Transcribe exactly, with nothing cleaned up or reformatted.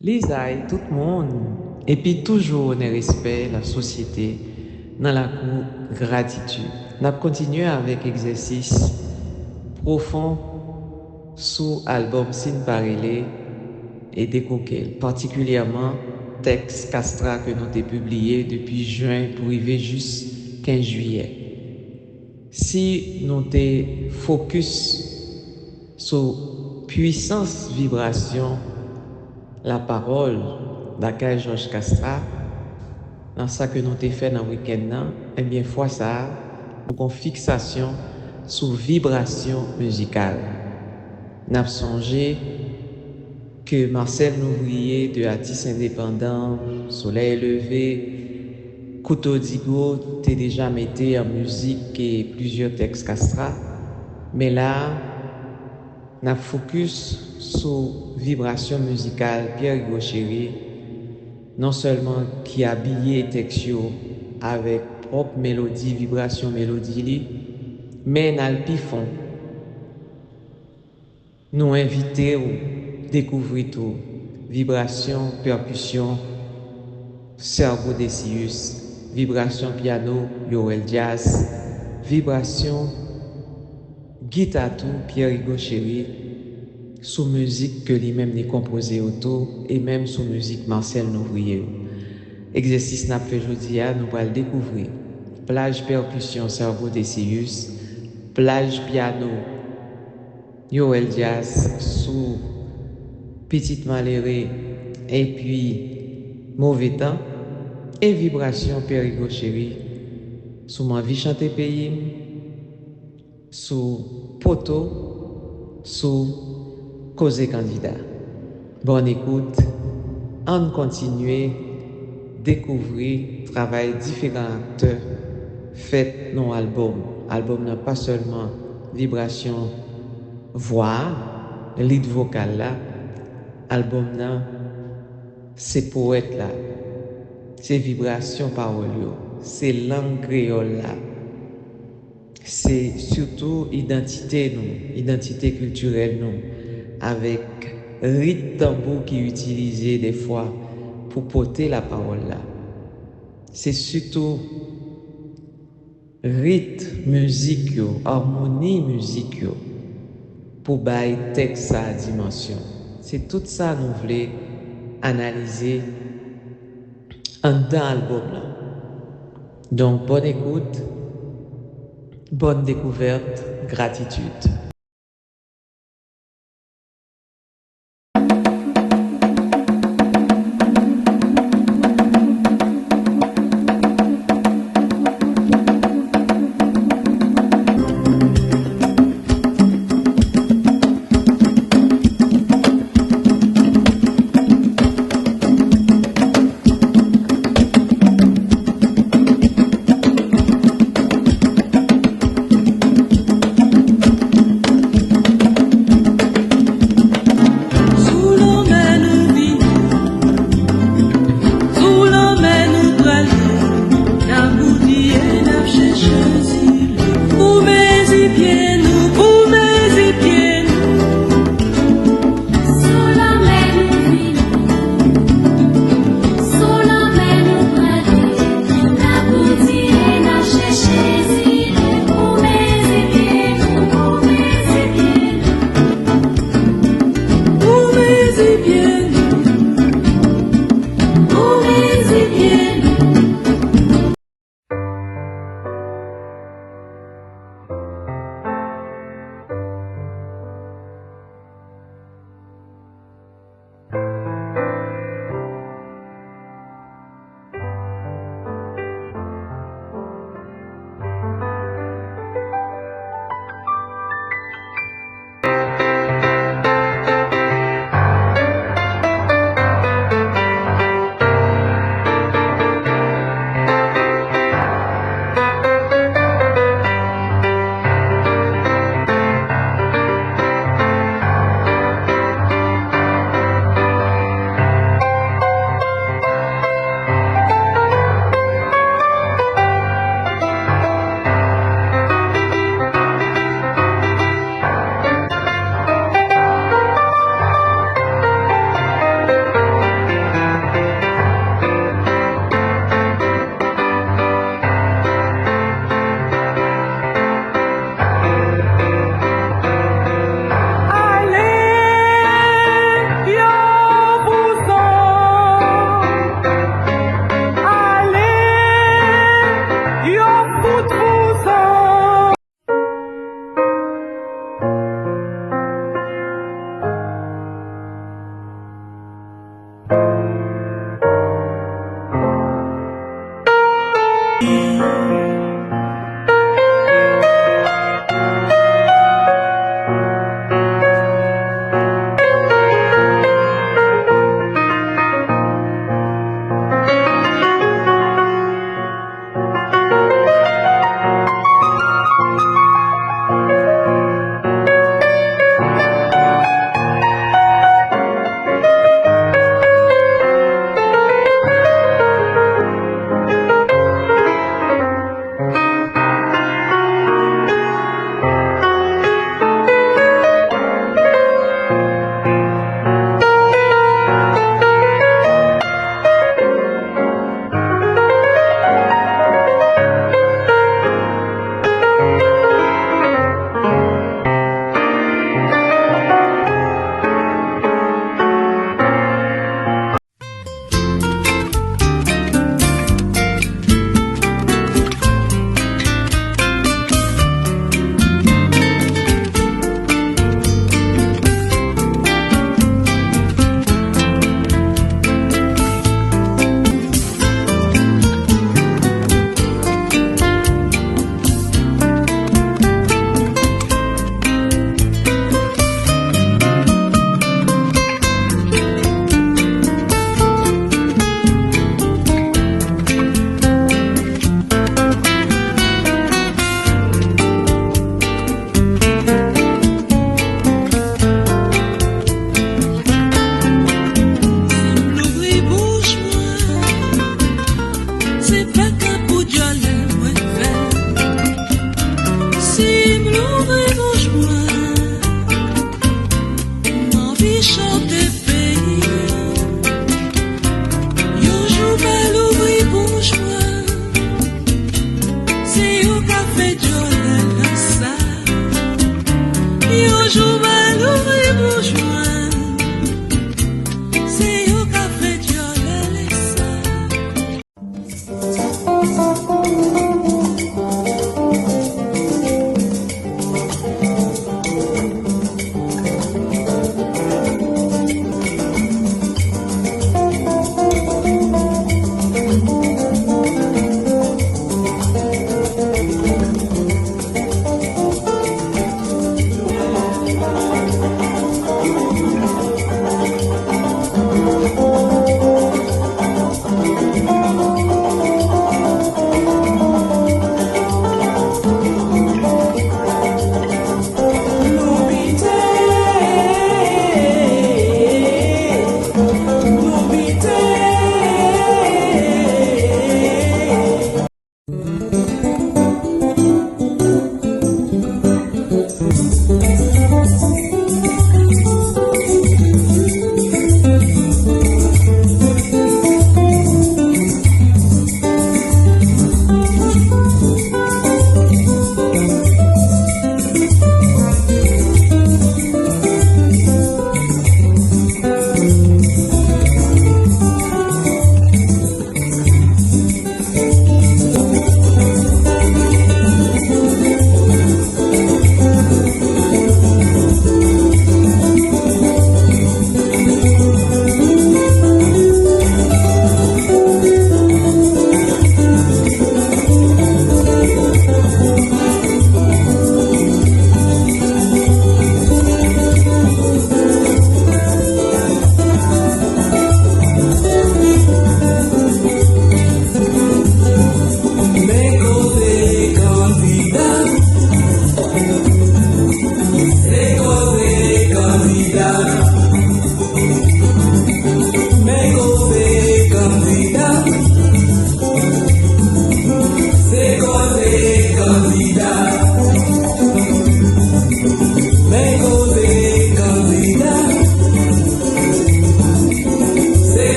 Lizay tout moun, epi toujou onè respè lasosyete nan lakou gratitid. N ap kontinye avèk egzèsis pwofon sou albòm Sin Pa Rele e Dekoke l, patikilyèman tèks Kastra ke nou te pibliye depi jen pou rive jis kenz jiyè. Si nou te fokis sou pwisans vibrasyon lapawòl lakay Jòj Kastra, nan sa ke nou te fè nan wikenn nan, ebyen, fwa sa a, nou gon fiksasyon sou vibrasyon mizikal. N ap sonje ke Marcel Nouvrier, de atis endepandan, Solèy Leve, Kouto Digo te deja mete an mizik e plizyè tèks Kastra, men la a, n ap fokis sou vibrasyon mizikal Pierre Hugo Chéry, non sèlman ki abiye tèks yo avèk pwòp melodi, vibrasyon melodi li, men n al pi fon. Nou envite w dekouvri tou vibrasyon pèkisyon Sergo Decius, vibrasyon pyano Yoel Diaz, vibrasyon gita tou Pierre Hugo Chéry, sou mizik ke li menm li konpoze yo tou, e menm sou mizik Marcel Nouvrier yo. Egzèsis n ap fè jodi a, nou pral dekouvri plaj pèkisyon Sergo Decius, plaj pyano Yoel Diaz sou Pitit Malere epi Move Tan, e vibrasyon Pierre Hugo Chéry sou M anvi chante peyi m, sou Poto, sou Koze Kandida. Bòn ekout, ann kontinye dekouvri travay diferan aktè fèt nan yon albòm. Albòm nan pa sèlman vibrasyon vwa a, lead vokal la, albòm nan se powèt la, se vibrasyon pawòl yo, se lang kreyòl la, se sitou idantite nou, idantite kiltirèl nou, avèk rit tanbou ki itilize dèfwa pou pote lapawòl la. Se sitou rit mizik yo, amoni mizik yo pou bay tèks sa a dimansyon. Se tout sa nou vle analize anndan albòm lan. Donk, bòn ekout, bòn dekouvèt, gratitid.